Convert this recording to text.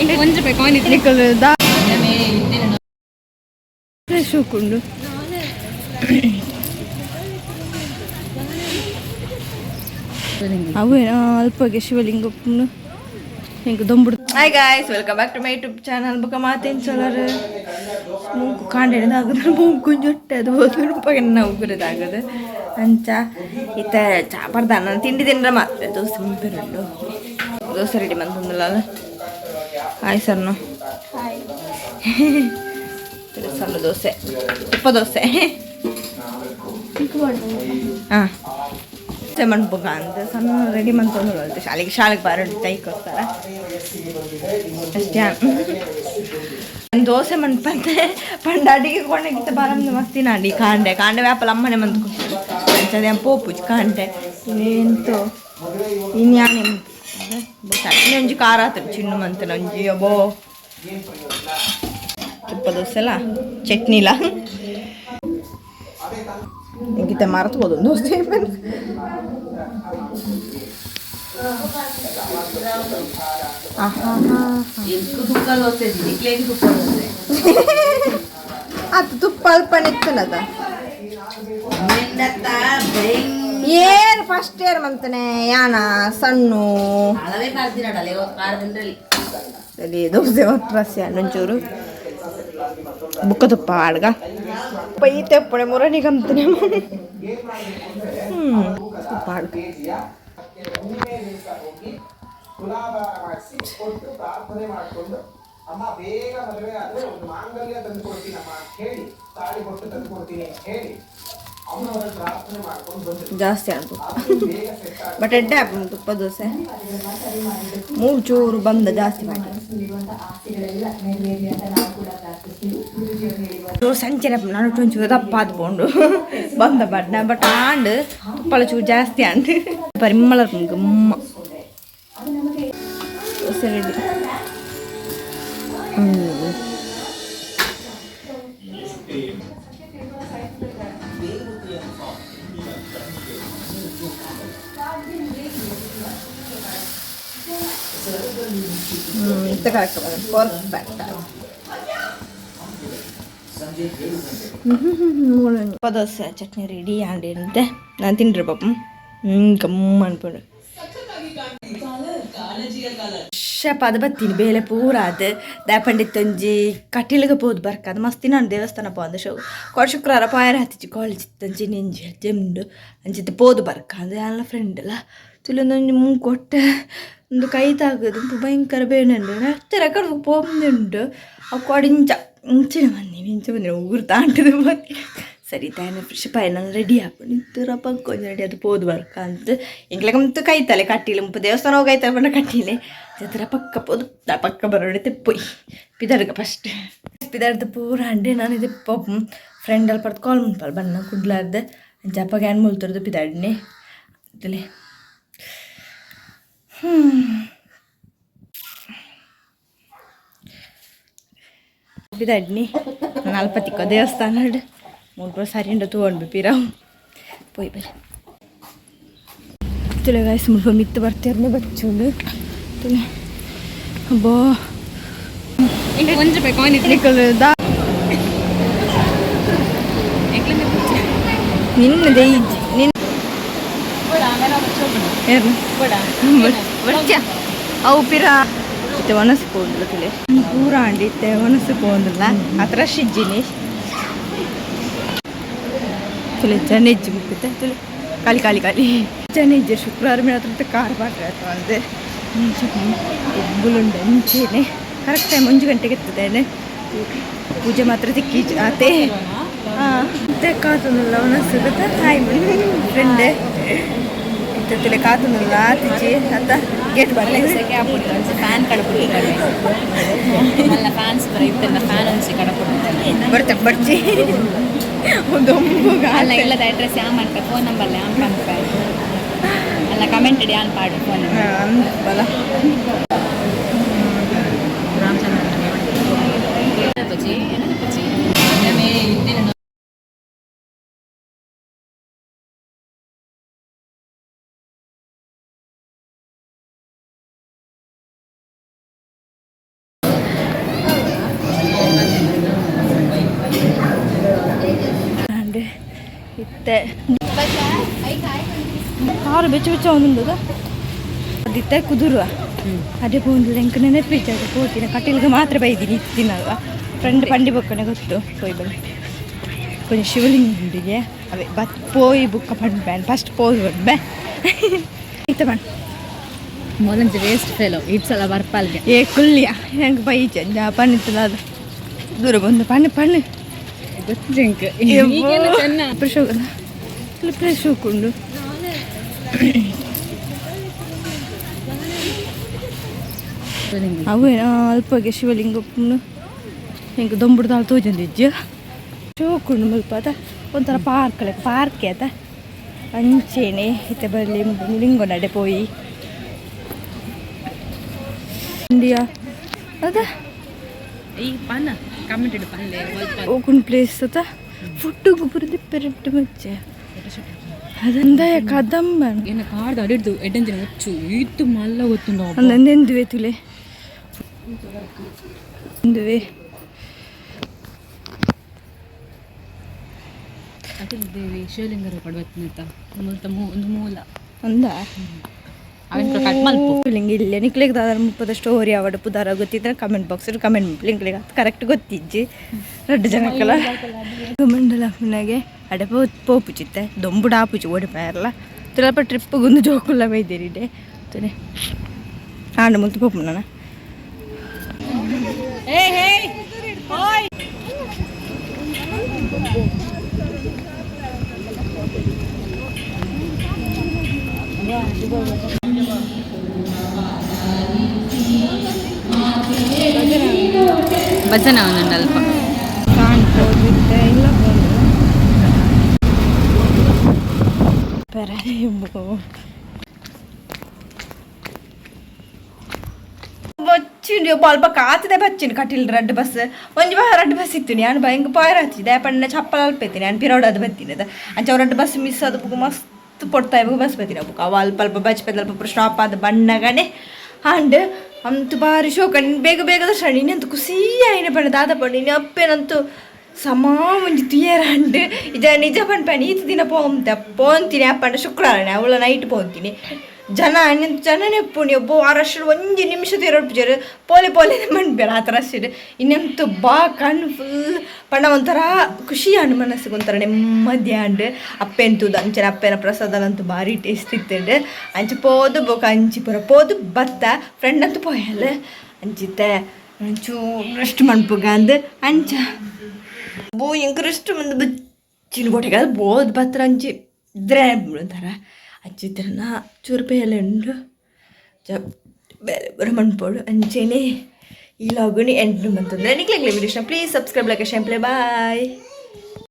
ಒಂಜಿ ರೂಪಾಯಿ ಕಾಯಿನ್ ಇತ್ತು. ನಿಕಲ್ ದಾ ಶೋಕುಂಡು. ಅವೇ ಅಲ್ಪಗೆ ಶಿವಲಿಂಗ ಉಪ್ಪುಂಡು. ಎಂಕ್ ದೊಂಬುಡು. Hi guys, welcome back to my YouTube channel. ಬೊಕ ಮಾತೆನ್ ಸೊಲರ್ ಮೂಂಕು ಕಾಂಡೆಡ್ ಆಗುದು, ಮೂಂಕು ಜೊಟ್ಟೆ ಅದು ಹೋದ್ರೆ ಉಗುರದಾಗದು. ಅಂಚ ಇತ್ತ ಚಾ ಪರ್ದಾನ ತಿಂಡಿ ತಿಂದ್ರೆ ಮಾತ್ರ ದೋಸೆ ಮುಂಪೆರುಂಡು. ದೋಸೆ ರೆಡಿ ಮಂತೊಂದುಲ್ಲ. ಹಾಯ್ ಸರ್ನು. ಸಣ್ಣ ದೋಸೆ, ತುಪ್ಪ ದೋಸೆ. ಹಾಂ, ದೋಸೆ ಮನ್ಪುಗ ಅಂತ ಸಣ್ಣ ರೆಡಿ ಮಂತೊಂದು ಶಾಲೆಗೆ ಶಾಲೆಗೆ ಬಾರಂಡು ತೈಕೋಸ್ಕರ ಅಷ್ಟೇ. ದೋಸೆ ಮನ್ಪಂತೆ ಪಂಡ ಅಡಿಗೆ ಕೊಂಡಗಿತ್ತ ಬಾರಂದು ಮಸ್ತಿ ನಾಡಿ ಕಾಂಡೆ ಕಾಂಡೆ ವ್ಯಾಪಲ ಅಮ್ಮನೆ ಮಂತ್ ಅಂಚದೆ ಪೋಪುಜಿ ಕಾಂಡೆ. ಇನ್ನೆಂತೋ ಇನ್ಯಾನೆ ಚಟ್ನಿ ಒಂಜಿ ಖಾರ ಆತುಂಡು ಚಿನ್ನು ಮಂತನ ಒಂಜಿ. ಅಬೋ, ತುಪ್ಪ ದೋಸೆಲ ಚಟ್ನಿಲ ಎಂಕಿತ್ತೆ ಮರತು ಹೋದ ದೋಸೆ. ಆಹಾ. ತುಪ್ಪ ದೋಸೆ, ನಿಕ್ಲೇಗ್ ತುಪ್ಪ ದೋಸೆ. ಅದು ತುಪ್ಪ ಅಲ್ಪ ನೆತ್ತನದ. ಏರ್ ಫಸ್ಟ್ ಇಯರ್ ಮಂತನೆ ಯಾನ ಸಣ್ಣ. ಅಳವೇ ಪಾಡ್ದಿನಡಲೆ ಕಾರದಿಂದ್ರಲ್ಲಿ. ಸರಿ, ದೋಸೆ ಒಟ್ರಸ್ಯ ಒಂಚೂರು ಬುಕ್ಕ ತುಪ್ಪ ಆಡ್ಗ ಪೈತೆ ಉಪ್ಪಣೆ ಮುರಣಿ ಕಂತನೆ. ಹ್ಞೂ, ತುಪ್ಪ ಆಡ್ಗ. ತುಲಾಭಾರ ಮಾಡಿಸಿ ಕೊಟ್ಟು ಪ್ರಾರ್ಥನೆ ಮಾಡಿಕೊಂಡು, ಅಮ್ಮ ಬೇಗ ಮದುವೆ ಆದ್ರೆ ಒಂದು ಮಾಂಗಲ್ಯ ತಂದು ಕೊಡ್ತೀನಮ್ಮ ಅಂತ ಹೇಳಿ, ತಾಳಿ ಕೊಟ್ಟು ತಂದು ಕೊಡ್ತೀನಿ ಅಂತ ಹೇಳಿ ಅಮ್ಮನವರಲ್ಲಿ ಪ್ರಾರ್ಥನೆ ಮಾಡ್ಕೊಂಡು ಬಂದ್ರು. ಜಾಸ್ತಿ ಅನ್ಬೋದು. ಬೇಗ ಸೆಟ್ ಆಗಿ ಬಟ್ ಎಡ್ಡೆ ಆಪುಂಡು ತುಪ್ಪ ದೋಸೆ. ಮೂರು ಚೂರು ಬಂದ ಜಾಸ್ತಿ ಮಾಡಿ ಚೂರು ಸಂಚನೆ ನಾನು ಒಂಚೂರು ದಪ್ಪ ಆದ್ಕೊಂಡು ಬಂದ ಬಟ್ ಬಟ್ ಆಂಡ್ ತುಪ್ಪಳ ಚೂರು ಜಾಸ್ತಿ ಆಂಡ್ ಪರಿಮಳ ಗಮ್ಮ. ದೋಸೆ ರೆಡಿ. ಹ್ಞೂ ಹ್ಞೂ, ಇತ್ತ ಕರೆಕ್ಟ್, ಪರ್ಫೆಕ್ಟ್. ತುಪ್ಪ ದೋಸೆ ಚಟ್ನಿ ರೆಡಿ ಆಂಡಿಂತೆ. ನಾನು ತಿಂಡ್ರಿ ಪಾಪ. ಹ್ಞೂ, ಗಮ್ಮ ಅನ್ಕೊಂಡು ಶಪ ಅದು ಬತ್ತೀನಿ. ಬೇಲೆ ಪೂರ ಅದು ದಾಪಂಡಿತ್ತೊಂಜಿ ಕಟೀಲಿಗೆ ಪೋದು ಬರ್ಕ ಅದು ಮಸ್ತಿ. ನಾನು ದೇವಸ್ಥಾನ ಪೋಂದು ಶೋ ಕೊಡ ಶುಕ್ರವಾರ ಪಾಯರ ಹತ್ತಿಚ್ಚಿ ಕಾಲೇಜ್ ಇತ್ತಂಚಿ ನೆಂಜಿ ಜೆಮ್ಡು ಅಂಚಿತ್ತು ಪೋದು ಬರ್ಕ ಅದು ಎಲ್ಲ ಫ್ರೆಂಡ್ ಅಲ್ಲ ತುಲೊಂದೊಂಜಿ ಮೂಕೊಟ್ಟೆ ಒಂದು ಕೈ ತಾಗದು ಭಯಂಕರ ಬೇಣಂಡು ಹತ್ತಿರ ಕಡೆ ಪೋಂದುಂಡು. ಅವು ಕೊಡಿಂಚ ಇಂಚಿನ ಬಂದಿನಿ, ಇಂಚ ಬಂದಿನಿ ಉಗುರು ತಾಂಟದು ಬಂದಿ. ಸರಿ ತಾನೆ ಫ್ರೆಶ್ ಪಾಯ ನಾನು ರೆಡಿ ಆಪುಂಡು. ಇತ್ತುರ ಪಂಕೊಂಜಿ ರೆಡಿ ಅದು ಪೋದು ಬರ್ಕ ಅಂತ. ಎಂಕ್ಲೆಗಂತೂ ಕೈತಲೆ ಕಟ್ಟೀಲೆ ಮುಪ್ಪ ದೇವಸ್ಥಾನ ಹೋಗೈತಲೆ ಪಂಡ ಕಟ್ಟೀಲೆ ಜತ್ರ ಪಕ್ಕ ಪೋದು ಪಕ್ಕ ಬರೋಡೆ ಪೊಯ್ ಪಿದರ್ಗ ಫಸ್ಟ್ ಪಿದರ್ದು ಪೂರ ಅಂಡೆ. ನಾನು ಇದು ಫ್ರೆಂಡ್ ಅಲ್ಲಿ ಪಡ್ದು ಕಾಲ್ ಮುನ್ಪಲ್ ಬಣ್ಣ ಕುಡ್ಲಾರ್ದೆ ಅಂಚ ಅಪ್ಪಗೆ ಏನು ಮುಲ್ತರದು ಪಿದಾಡ್ನೆ ಅಂತಲೇ. ಹ್ಞೂ, ಪಿದಾಡ್ನಿ ನಾನು ಅಲ್ಪತಿಕ್ಕ ದೇವಸ್ಥಾನ ಮೂರು ಸಾರಿ ಉಂಡು ತಗೊಂಡು ಪಿರ ಪೋಯ್ ಬರಿ ತುಲೆ. ಗಾಯ್ಸ್, ಮುಲ್ಪ ಮಿತ್ತು ಬರ್ತಿರ್ನೆ ಬಚ್ಚುಂಡು ತುಲೆ. ಅಬ್ಬೋ. ಒಂಜಿ ರೂಪಾಯಿ ಕಾಯಿನ್ ಇತ್ತು. ನಿಕಲ್ ದಾ ನಿನ್ನ ದೈಜ್ ನಿನ್ನ ಏರು ಬರ್ಚ ಅವು ಪಿರ ಇತ್ತೆ ಒಣಸು ಪೋಂದುಲ್ಲ ತುಲೆ. ಪೂರ ಅಂಡಿ ಇತ್ತೆ ಒಣಸು ಪೋಂದುಲ್ಲ ಅತ್ರ ಶಿಜ್ಜಿನಿ ತುಲೆ. ಜನ ಇಜ್ಜಿ ಮುಕ್ಕಿತ್ತೆ ತುಲೆ, ಖಾಲಿ ಖಾಲಿ ಖಾಲಿ. ಜನ ಇಜ್ಜೆ. ಶುಕ್ರವಾರ ಮೇಲೆ ಹತ್ರ ಕಾರ್ ಪಾಟ್ರೆ ಅಂದೆ ಉಬ್ಬುಲುಂಡು ಅಂಚೆನೆ. ಕರೆಕ್ಟ್ ಟೈಮ್ 1 ಗಂಟೆಗೆ ಎತ್ತದೇನೆ. ಪೂಜೆ ಮಾತ್ರ ತಿಕ್ಕಿ ಆತೆ. ಹಾಂ, ಮತ್ತೆ ಕಾತುಂದುಲ್ಲ ಒಣಸುಗುತ್ತೆ. ಹಾಯ್ ಫ್ರೆಂಡ್, ಇತ್ತಲೆ ಕಾತುಂದುಲ್ಲ ಆತಿಜಿ ಅಂತ ಗೇಟ್ ಬರಲೇ. ಫ್ಯಾನ್ ಕಡಪುಡಿ ಅಲ್ಲ, ಫ್ಯಾನ್ಸ್ ಬರ ಇತ್ತೆಲ್ಲ ಫ್ಯಾನ್ ಒಂಜಿ ಕಡಪುಡಿ. ಬರ್ತೆ ಬರ್ಚಿ ಒಂದು ಅಲ್ಲ, ಇಲ್ಲದ ಅಡ್ರೆಸ್ ಯಾನ್ ಪನ್ಪೆ, ಫೋನ್ ನಂಬರ್ ಯಾನ್ ಪನ್ಪೆ. ಅಲ್ಲ, ಕಮೆಂಟ್ ಇಡಿ, ಯಾನ್ ಪಾಡು ಫೋನ್. ಬಲ. ರಾಮಚಂದ್ರ. ಇತ್ತೆ ಕಾರು ಬೆಚ್ಚ ಬೆಚ್ಚ ಒಂದುಂಡು ಅದಿತ್ತೆ ಕುದುರುವ ಅದೇ ಪೋಂದು ಎಂಕ್ ನೆನಪಿಜ್ಜಾಗ ಪೋತಿನ ಕಟೀಲ್ಗೆ ಮಾತ್ರ ಬೈದಿನಿ ಇತ್ತಿನಲ್ವ ಫ್ರೆಂಡ್ ಪಂಡಿ ಬೊಕ್ಕನೆ ಗೊತ್ತು ಪೋಯ್ ಬನ್ನಿ. ಕೊಂಚ ಶಿವಲಿಂಗ ಉಂಡಿಗೆ ಅವೇ ಬತ್ ಪೋಯಿ ಬುಕ್ಕ ಪಂಡ್ಬ್ಯಾನ್ ಫಸ್ಟ್ ಪೋದು ಬನ್ಬೆ ಇತ್ತ ಬಣ್ಣ. ಮೊದಲಂಚ ವೇಸ್ಟ್ ಫೆಲೋ ಇಟ್ಸಲ ಬರ್ಪಾಲ್ಗೆ. ಏ ಕುಲ್ಲಿಯ ಹೆಂಗೆ ಬೈಜ ಪನ್ನಿತ್ತದ ಅದು ದೂರ ಬಂದು ಪಣ್ಣು ಪಣ್ಣು. ಗೊತ್ತಿಂಕ್. ಫ್ರೆಶ್ ಫ್ರೆಶ್ ಹೋಗ್ಕೊಂಡು. ಅವೇ ಅಲ್ಪಗೆ ಶಿವಲಿಂಗ ಹಿಂಗೆ ದೊಂಬುಡ್ದಾಳ ತೋಜೊಂದಿಜ್ಜು. ಶೋಕುಂಡು ಮುಲ್ಪ ಅತ ಒಂಥರ ಪಾರ್ಕ್ ಲೆಕ್ಕ ಪಾರ್ಕ್ ಆತ ಅಂಚೆನೆ. ಇತ್ತೆ ಬರಲಿ ಲಿಂಗೊ ನಡೆ ಪೋಯಿ ಇಂಡಿಯಾ ಅದ. ಈ ಪನ್ನ ಕಮೆಂಟ್ ಇಡು ಪನ್ಲೆ. ಓಕುಂಡು ಪ್ಲೇಸ್ ಅತ ಫುಡ್ಡುಗು ಪುರದಿ ಪೆರೆಟ್ ಮಚ್ಚೆ ಅದಂದಯ ಕದಂಬ. ಏನ ಕಾರ್ಡ್ ಅಡಿಡ್ದು ಎಡ್ಡಂಜಿನ ಹುಚ್ಚು ಇತ್ತು ಮಲ್ಲ ಗೊತ್ತುಂಡು. ಅಂದಂದೆಂದುವೆ ತುಲೆ ಎಂದುವೆ. ಅಟಲ್ ದೇವಿ ಶಿವಲಿಂಗರ ಪಡ್ಬತ್ತಿನತ್ತ ಮುಲ್ತ ಒಂದು ಮೂಲ. ಅಂದ. ಅವನ್ ಕಟ್ ಮಲ್ಪ. ಲಿಂಗ ಇಲ್ಲ ನಿಕ್ಲೆಗ್ ದಾದ ಮುಪ್ಪದ ಸ್ಟೋರಿ ಅವಡ ಪುದಾರ ಗೊತ್ತಿದ್ರೆ ಕಮೆಂಟ್ ಬಾಕ್ಸ್ ಕಮೆಂಟ್ ಲಿಂಕ್ಲೆಗ್ ಅದು ಕರೆಕ್ಟ್ ಗೊತ್ತಿಜ್ಜಿ ರಡ್ಡು ಜನಕ್ಕಲ ಮಂಡಲ ಪುನಗೆ ಅಡೆ ಪೋಪುಚಿತ್ತೆ ದೊಂಬುಡು ಆಪುಚಿ ಓಡಿ ಪೋಯರ್ಲ ತುಲಲ್ಪ ಟ್ರಿಪ್ಗೊಂದು ಜೋಕುಲ್ಲ ಬೈದಿರಿಡೆ ತುನೆ ಆಂಡ ಮುಲ್ತು ಪೋಪು ನಾನು. ಭಜನ ಒಂದುಂಡು ಅಲ್ಪ. ಕಾಣ್ಬೋದಿತ್ತೆ ಇಲ್ಲ. ಬಚ್ಚಿಂಡು ಅಲ್ಪ ಕಾತದೆ ಬಚ್ಚಿನ ಕಟೀಲ್ ರಡ್ಡ್ ಬಸ್ ಒಂಜಿ ಬಾ ರಡ್ಡ್ ಬಸ್ ಇತ್ತು. ನಾನು ಭಯಂಕ ಪಾಯರ್ ಹಚ್ಚಿದೆ ಪಂಡ ಚಪ್ಪಲ್ ಅಲ್ಪೈತೀನಿ ನಾನು ಪಿರೋಡ್ ಅದು ಬತ್ತೀನಿ ಅದು ಅಂಚ ರಡ್ಡ್ ಬಸ್ ಮಿಸ್ ಅದು ಬುಕ್ ಮಸ್ತ್ ಪೊಡ್ತಾ ಇವಾಗ ಬಸ್ ಬತ್ತೀನಿ ಬುಕ್ ಅವ ಅಲ್ಪ ಅಲ್ಪ ಬಚ್ ಅಲ್ಪ ಸ್ಟಾಪ್ ಆದ ಬಣ್ಣಗನೆ ಅಂಡ್ ಅಂತು ಬಾರಿ ಶೋಕ. ನೀನು ಬೇಗ ಬೇಗ ದರ್ಶನ ನೀನಂತ ಖುಷಿ ಆಯ್ನ ಪಂಡ ದಾದ ಪಂಡ ನೀನು ಅಪ್ಪೇನಂತೂ ಸಮಾ ಒಂಜಿ ತುಯರ ಅಂಡ್ ಇಜ ನಿಜ ಪನ್ಪೇನೆ. ಈತ ದಿನ ಪೋಂತ ಪೋಂತೀನಿ ಅಪ್ಪಂಡ ಶುಕ್ರವಾರನೆ ಅವಳ ನೈಟ್ ಪೋಂತೀನಿ. ಜನ ಅನ್ನಂತ ಜನನೇ ಪುಣಿ ಒಬ್ಬ ಆ ರಶ್ ಒಂಜಿ ನಿಮಿಷ ತಿರಡ್ಪುಜರು ಪೋಲೆ ಪೋಲೆ ಮನ್ಪೇರ ಆ ರಶ್. ಇನ್ನೆಂತು ಬಾ ಕಣ್ಣು ಫುಲ್ ಪಂಡ ಒಂಥರ ಖುಷಿ ಆಂಡ್ ಮನಸ್ಸಿಗೆ ಒಂಥರ ನೆಮ್ಮದಿ ಆಂಡ್. ಅಪ್ಪೆಂತುದು ಅಂಚನೆ ಅಪ್ಪೆನ ಪ್ರಸಾದನಂತೂ ಭಾರಿ ಟೇಸ್ಟ್ ಇತ್ತಂಡು. ಅಂಚೆ ಪೋದು ಬೊಕ ಅಂಚಿ ಪೂರ ಪೋದು ಬತ್ತ ಫ್ರೆಂಡ್ ಅಂತೂ ಪೋಯಲ್ಲ ಅಂಚಿತ್ತೆ ಒಂಚೂರು ರೆಸ್ಟ್ ಮನ್ಪುಗ ಅಂದ್ ಅಂಚ ಬೋ ಎಂಕ್ ರೆಸ್ಟ್ ಮಂದು ಬಚ್ಚಿನ ಕೊಟ್ಟೆಗೆ ಅದು ಬೋದು ಬತ್ತರ ಅಂಚಿ ಇದ್ರೆ ಒಂಥರ ಅಂಚಿತ್ರನ ಚೂರು ಬೇಲೆ ಉಂಡು ಚ ಬೇಲೆ ಬರ ಮನ್ಪೋಡು. ಅಂಚೆನೆ ಈ ಲಾಗುನಿ ಎಂಟು ಮಂತಂದ್ರೆ ನಿಕ್ಲೆಗ್ಲೆ video please subscribe, like, share. Bye.